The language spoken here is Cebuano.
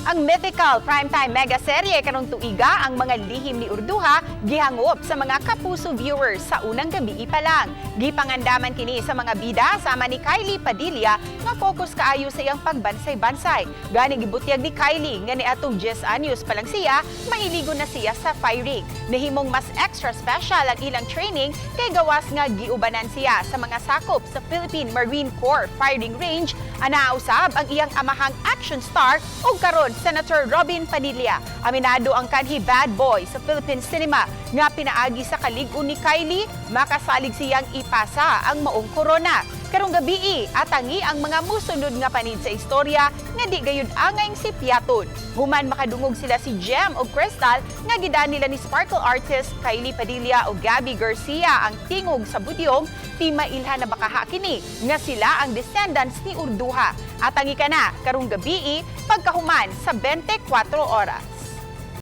Ang mythical primetime mega serye karong tuiga, Ang Mga Lihim ni Urduja, gihangop sa mga Kapuso viewers sa unang gabi pa lang. Gipangandaman kini sa mga bida sama ni Kylie Padilla nga focus kaayo sa iyang pagbansay-bansay. Gani gibutyag ni Kylie nga niatong 10 anyos pa lang siya, mahiligon na siya sa firing. Nahimong mas extra special ang ilang training kay gawas nga giubanan siya sa mga sakop sa Philippine Marine Corps Firing Range. Ana usab ang iyang amahang action star ug karon Senator Robin Padilla. Aminado ang kanhi bad boy sa Philippine cinema nga pinaagi sa kalig-on ni Kylie, makasalig siyang ipasa ang maong korona. Karong gabii, atangi ang mga musunod nga panid sa istorya nga di gayud angayng sipyaton. Human makadungog sila si Jem og Crystal nga gidaan nila ni Sparkle artist Kylie Padilla o Gabbi Garcia ang tingog sa budyong, timailhan na bakaha kini nga sila ang descendants ni Urduja. Atangi kana karong gabii pagkahuman sa 24 oras.